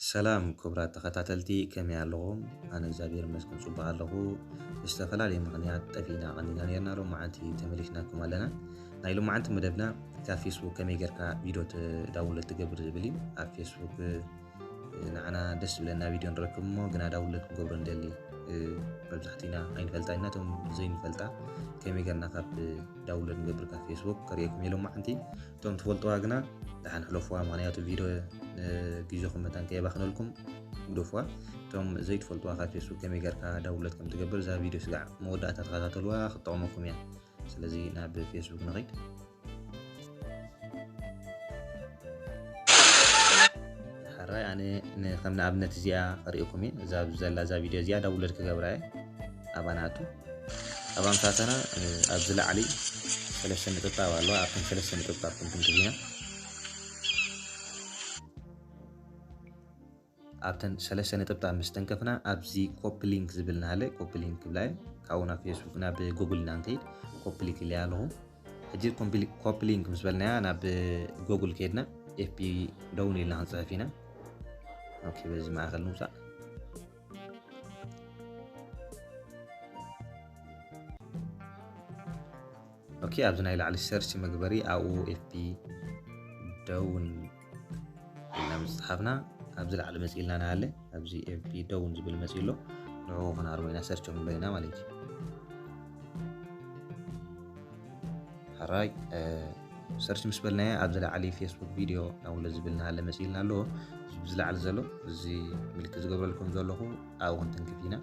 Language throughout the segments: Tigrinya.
ሰላም ክቡራት ተኸታተልቲ፣ ከመይ ኣለኹም? ኣነ እግዚኣብሔር ይመስገን ጽቡቕ ኣለኹ። ብዝተፈላለየ ምኽንያት ጠፊእና ቀኒና ነርና፣ ሎማዓንቲ ተመሊስናኩም ኣለና። ናይ ሎማዓንቲ መደብና ካብ ፌስቡክ ከመይ ጌርካ ቪድዮ ት-፣ ዳውንሎድ ትገብር ዝብል እዩ። ኣብ ፌስቡክ፣ እ፣ ንዓና ደስ ዝብለና ቪድዮ ንረክብ እሞ ግና ዳውንሎድ ክንገብሮ ንደሊ። እ፣ መብዛሕትና ኣይንፈልጣ ኢና፣ እቶም ዘይንፈልጣ ከመይ ጌርና ካብ ዳውንሎድ ንገብር ካብ ፌስቡክ ከርእየኩም እየ ሎማዓንቲ። እቶም ትፈልጥዋ ግና ደሓን ሕለፍዋ፣ ምኽንያቱ ቪድዮ፣ እ፣ ግዜኹም መታን ከየባኽነልኩም ግደፍዋ። እቶም ዘይትፈልጥዋ ካብ ፌስቡክ ከመይ ጌርካ ዳውንሎድ ከም ትገብር እዛ ቪድዮ ስጋዕ መወዳእታ ተኸታተልዋ፣ ክትጠቕመኩም እያ። ስለዚ ናብ ፌስቡክ ንኸይድ። ሕራይ ኣነ ን-፣ ከም ንኣብነት እዚኣ ከርእየኩም እየ። እዛ ኣብዚ ዘላ እዛ ቪድዮ እዚኣ ዳውንሎድ ክገብራ እየ። ኣብኣ ንኣቱ። ኣብኣ ምስ ኣተና፣ እ፣ ኣብዚ ላዕሊ ሰለስተ ነጠብጣብ ኣለዋ። ኣብተን ሰለስተ ነጠብጣብ ክንትንክፍ ኢና። ኣብተን ሰለስተ ነጠብጣብ ምስ ተንከፍና ኣብዚ ኮፒ ሊንክ ዝብል እናሃለ ኮፒ ሊንክ ክብላ እየ። ካብኡ ናብ ፌስቡክ ናብ ጉግል ኢና ንከይድ። ኮፒ ሊንክ ኢለያ ኣለኹ። ሕጂ ኮምፕሊ-፣ ኮፒ ሊንክ ምስ በልናያ ናብ ጉግል ከይድና ኤፍ ቢ ዳውን ኢልና ክንጽሕፍ ኢና። ኦኬ፣ በዚ ማእከል ንውጻእ። ኦኬ፣ ኣብዚ ናይ ላዕሊ ሰርች መግበሪ ኣብኡ ኤፍ ቢ ዳውን ኢልና ምስ ጸሓፍና ኣብዚ ላዕሊ መጺእልና ንሃለ፣ ኣብዚ ኤፍ ቢ ዳውን ዝብል መጺእ ኣሎ። ንዕኡ ክንሃርሞ ኢና፣ ሰርች ክንብሎ ኢና ማለት እዩ። ሕራይ፣ እ፣ ሰርች ምስ በልናዮ ኣብዚ ላዕሊ ፌስቡክ ቪድዮ ዳውንሎድ ዝብል ንሃለ መጺእልና ኣሎ። እዚ ብዝላዕሊ ዘሎ፣ እዚ ምልክት ዝገብረልኩም ዘለኹ ኣብኡ ክንትንክፍ ኢና።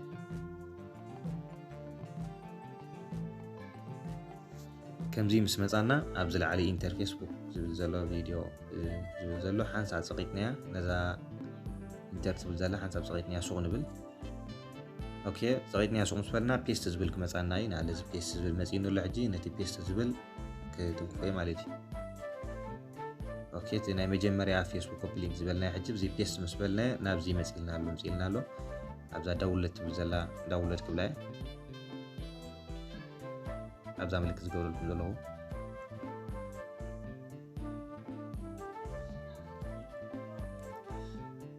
ከምዚ ምስ መጻና ኣብዚ ላዕሊ ኢንተር ፌስቡክ ዝብል ዘሎ ቪድዮ፣ እ፣ ዝብል ዘሎ ሓንሳእ ጸቂጥናያ፣ ነዛ ኢንተር ትብል ዘላ ሓንሳብ ጸቂጥናያ ሱቕ ንብል። ኦኬ፣ ጸቂጥናያ ሱቕ ምስ በልና ፔስት ዝብል ክመጻና እዩ። ንኣለ እዚ ፔስት ዝብል መጺእኒ ኣሎ። ሕጂ ነቲ ፔስት ዝብል ክትንክፎ እዩ ማለት እዩ። ኦኬ፣ እቲ ናይ መጀመርያ ፌስቡክ ኮፒ ሊንክ ዝበልናዮ ሕጂ እዚ ፔስት ምስ በልናዮ ናብዚ መጺእልና ኣሎ፣ መጺእልና ኣሎ። ኣብዛ ዳውንሎድ ትብል ዘላ ዳውንሎድ ክብላ እየ። ኣብዛ ምልክት ዝገብረልኩም ዘለኹ።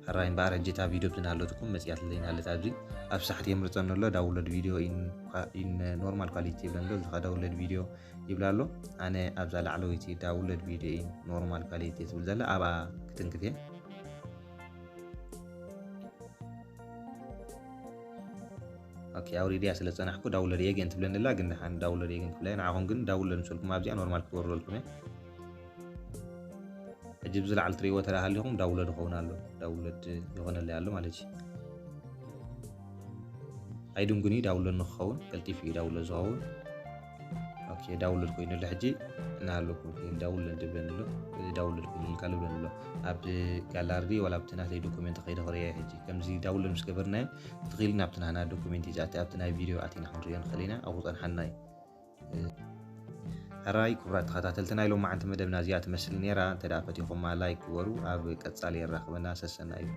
ሕራይ እምበኣር፣ ሕጂ እታ ቪድዮ ብዝናለትኩም መጺኣትለይ ናለት። ኣብዚ ኣብ ሳሕቲ የምርጸኒ ኣሎ፣ ዳውንሎድ ቪድዮ ኢን ኳ-፣ ኢን ኖርማል ኳሊቲ ይብለኒ ኣሎ። እዚ ኸኣ ዳውንሎድ ቪድዮ ይብላ ኣሎ። ኣነ ኣብዛ ላዕለወይቲ ዳውንሎድ ቪድዮ ኢን ኖርማል ኳሊቲ ትብል ዘላ ኣብኣ ክትንክፍ እየ። ኦኬ፣ ኣውሪድያ ስለ ዝጸናሕኩ ዳውንሎድ ኤጌን ትብለኒ ኣላ፣ ግን ደሓን ዳውንሎድ ኤጌን ክብላ እየ። ንዓኹም ግን ዳውንሎድ ምስ በልኩም ኣብዚኣ ኖርማል ክትገብሩለኩም እየ። ሕጂ ብዝላዕሊ ትርእይዎ ተደኣ ሃሊኹም ዳውንሎድ ይኸውን ኣሎ። ዳውንሎድ ይኾነለይ ኣሎ ማለት እዩ። ኣይድንጉን እዩ ዳውንሎድ ንክኸውን፣ ቀልጢፉ እዩ ዳውንሎድ ዝኸውን። ኦኬ፣ ዳውንሎድ ኮይኑ ኣሎ። ሕጂ እናሃለኩም ዳውንሎድ ይብለኒ ኣሎ። ዳውንሎድ ኮይኑ ኢልካ ልብለኒ ኣሎ። ኣብ ጋላሪ ዋላ ኣብቲ ናተይ ዶኩሜንት ከይደ ክርእዮ ሕጂ። ከምዚ ዳውንሎድ ምስ ገበርናዮ፣ ትኽእል ናብቲ ናህና ዶኩሜንት እዩ ዝኣቲ፣ ኣብቲ ናይ ቪድዮ ኣቲና ክንርእዮ ንኽእል ኢና፣ ኣብኡ ጸንሓና እዩ። ሕራይ ክቡራት ተኸታተልቲ፣ ናይ ሎማዓንቲ መደብና እዚኣ ትመስል ነይራ። እንተ ደኣ ፈቲኹማ ላይክ ግበሩ። ኣብ ቀጻሊ የራኽበና። ሰሰና እዩ።